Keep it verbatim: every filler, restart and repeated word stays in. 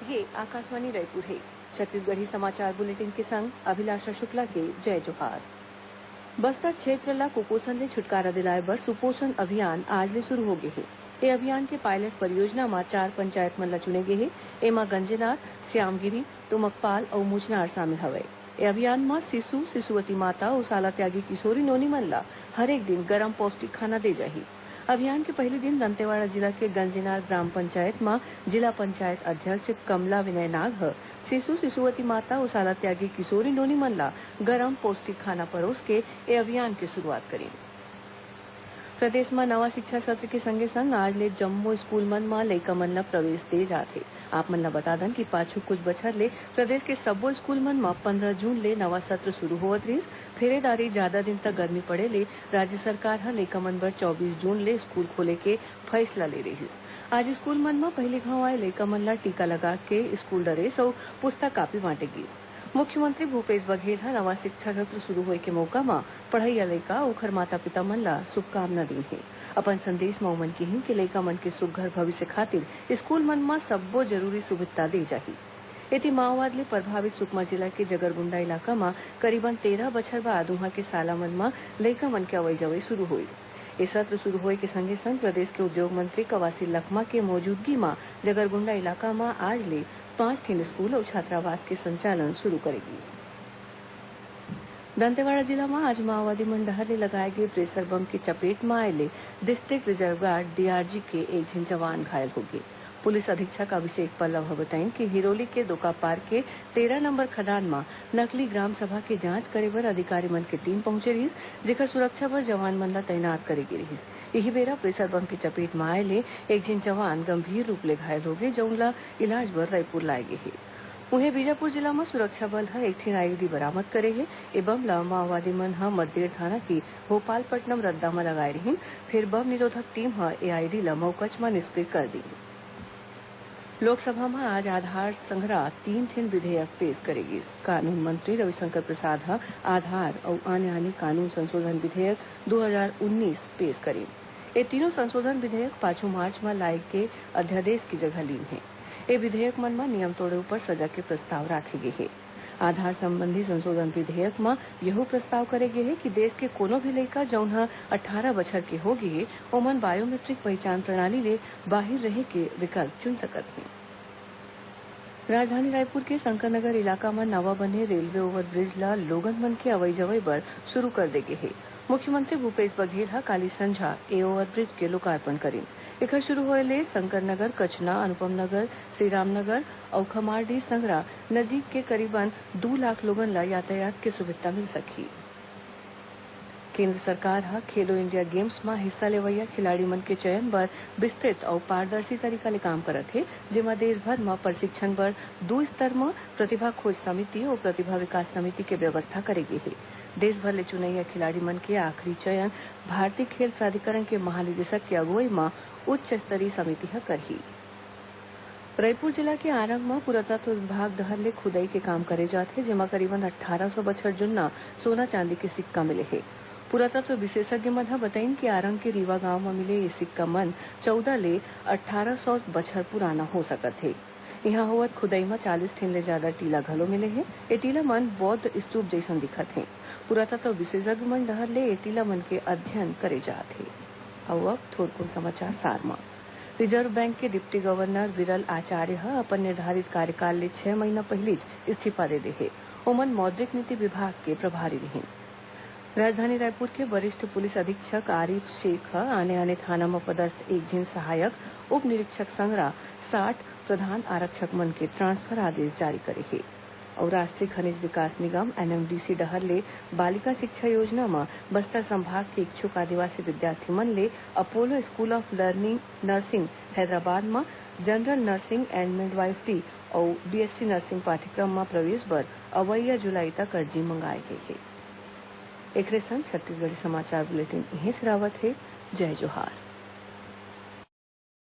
ये आकाशवाणी रायपुर हे। छत्तीसगढ़ी समाचार बुलेटिन के संग अभिलाषा शुक्ला के जय जोहार। बस्तर क्षेत्र ला कुपोषण ले छुटकारा दिलाए बर सुपोषण अभियान आज ले शुरू हो गे हे। ए अभियान के पायलट परियोजना म चार पंचायत मन ला चुने गे हे। एमा गंजेनार, श्यामगिरी, तुमकपाल अउ मुचनार शामिल हवय। ए अभियान म शिशु, शिशुवती माता अउ शाला त्यागी किशोरी नोनी मन ला हरेक दिन गरम पौष्टिक खाना दे जाही। अभियान के पहिली दिन दंतेवाड़ा जिला के गंजेनार ग्राम पंचायत म जिला पंचायत अध्यक्ष कमला विनय नाग ह शिशु, शिशुवती माता अउ शाला त्यागी किशोरी नोनी मन ला गरम पौष्टिक खाना परोस के ए अभियान के शुरुआत करीन। प्रदेश म नवा शिक्षा सत्र के संगे संग आज ले जम्मो स्कूल मन म लइका मन ल प्रवेश दे जात हे। आप मन ल बता दन कि पाछू कुछ बछर ले प्रदेश के सब्बो स्कूल मन म पंद्रह जून ले नवा सत्र शुरू होवत रिहिस। फेर ए दारी जादा दिन तक गर्मी पड़े ले राज्य सरकार ह लइका मन बर चौबीस जून ले स्कूल खोले के फैसला ले रिहिस। आज स्कूल मन म पहिली घांव आए लइका मन ल टीका लगा के स्कूल ड्रेस अउ पुस्तक कापी बांटे गिस। मुख्यमंत्री भूपेश बघेल ह नवा शिक्षा सत्र शुरू होए के मौका म पढ़इया लइका अउ ओखर माता-पिता मन ल शुभकामना दीन हे। अपन संदेश म ओमन किहीन कि लइका मन के सुघ्घर भविष्य खातिर स्कूल मन म सब्बो जरूरी सुविधा दे जाही। एती माओवाद ले प्रभावित सुकमा जिला के जगरगुंडा इलाका म करीबन तेरह बछर बाद उहां के साला मन म लइका मन के अवई-जवई शुरू होइस। ए सत्र शुरू होए के संगे संग प्रदेश के उद्योग मंत्री कवासी लखमा के मौजूदगी म जगरगुंडा इलाका म आज ले पांच ठिन स्कूल अउ छात्रावास के संचालन शुरू करे गिस। दंतेवाड़ा जिला म आज माओवादी मन डहार ले लगाए गे प्रेशर बम के चपेट म आए ले डिस्ट्रिक्ट रिजर्व गार्ड, डीआरजी, के एक झिन जवान घायल होगे। पुलिस अधीक्षक अभिषेक पल्लव ह बताइन कि हिरोली के दोकापार के तेरह नंबर खदान म नकली ग्राम सभा के जांच करे बर अधिकारी मन के टीम पहुंचे रिहिस, जेकर सुरक्षा बर जवान मन ल तैनात करे गे रिहिस। इही बेरा प्रेशर बम के चपेट म आए ले एक झिन जवान गंभीर रूप ले घायल होगे, जउन ल इलाज बर रायपुर लाए गे हे। उहें, बीजापुर जिला म सुरक्षा बल ह एक ठिन आईईडी बरामद करे हे। ए बम ल माओवादी मन ह मद्देड़ थाना के भोपालपट्नम रद्दा म लगाए रिहिन, फेर बम निरोधक टीम ह ए आईईडी ल मउकच म निष्क्रिय कर दीन। लोकसभा म आज आधार संघरा तीन ठिन विधेयक पेश करे गिस। कानून मंत्री रविशंकर प्रसाद ह आधार अउ आने-आने कानून संशोधन विधेयक दू हजार उन्नीस पेश करीन। ए तीनों संशोधन विधेयक पाछू मार्च म लाए गे अध्यादेश के जगह लीन हे। ए विधेयक मन म नियम तोड़े ऊपर सजा के प्रस्ताव राखे गे हे। आधार संबंधी संशोधन विधेयक म यहू प्रस्ताव करे गे हे कि देश के कोनो भी लइका, जउन ह अट्ठारह बछर के हो गे हे, ओमन बायोमेट्रिक पहिचान प्रणाली ले बाहिर रहे के विकल्प चुन सकत हें। राजधानी रायपुर के शंकर नगर इलाका म नवा बने रेलवे ओवरब्रिज ल लोगन मन के अवई-जवई बर शुरू कर दे गे हे। मुख्यमंत्री भूपेश बघेल ह काली संझा ए ओवरब्रिज के लोकार्पण करीन। एखर शुरू होए ले शंकर नगर, कचना, अनुपम नगर, श्रीराम नगर अउ खमारडीह संघरा नजीक के करीबन दू लाख लोगन ल यातायात के सुविधा मिल सकही। केंद्र सरकार ह खेलो इंडिया गेम्स म हिस्सा लेवइया खिलाड़ी मन के चयन बर विस्तृत अउ पारदर्शी तरीका ले काम करत हे, जेमा देश भर म प्रशिक्षण बर दू स्तर म प्रतिभा खोज समिति अउ प्रतिभा विकास समिति के व्यवस्था करे गे हे। देश भर ले चुनइया खिलाड़ी मन के आखिरी चयन भारतीय खेल प्राधिकरण के महानिदेशक के अगुवई म उच्च स्तरीय समिति ह करही। रईपुर जिला के आरंग म पुरातत्व विभाग डहर ले खुदई के काम करे जात हे, जेमा करीबन अट्ठारह सौ बछर जुन्ना सोना चांदी के सिक्का मिले हे। पुरातत्व विशेषज्ञ मन ह बतइन कि आरंग के रीवा गांव म मिले ये सिक्का मन चौदह ले अट्ठारह सौ बछर पुराना हो सकत हे। इहां होवत खुदई म चालीस ठिन ले जादा टीला घलो मिले हे। ये टीला मन बौद्ध स्तूप जइसन दिखत हे। पुरातत्व विशेषज्ञ मन डहर ले ये टीला मन के अध्ययन करे जात हे। अउ अब थोरकुन समाचार सार म। रिजर्व बैंक के डिप्टी गवर्नर विरल आचार्य ह अपन निर्धारित कार्यकाल ले छह महीना पहिलीच इस्तीफा दे दे हे। ओमन मौद्रिक नीति विभाग के प्रभारी रिहिन। राजधानी रायपुर के वरिष्ठ पुलिस अधीक्षक आरिफ शेख ह आने-आने थाना म पदस्थ एक झिन सहायक उप निरीक्षक संघरा साठ प्रधान आरक्षक मन के ट्रांसफर आदेश जारी करे हे। अउ राष्ट्रीय खनिज विकास निगम, एनएमडीसी, डहर ले बालिका शिक्षा योजना म बस्तर संभाग के इच्छुक आदिवासी विद्यार्थी मन ले Apollo school of learning nursing Hyderabad म जनरल नर्सिंग एंड मिडवाइफरी अउ बीएससी नर्सिंग पाठ्यक्रम म प्रवेश बर अवइया जुलाई तक अर्जी मंगाए गे हे। एखरे संग छत्तीसगढ़ी समाचार बुलेटिन इहें सिरावत हे। जय जोहार।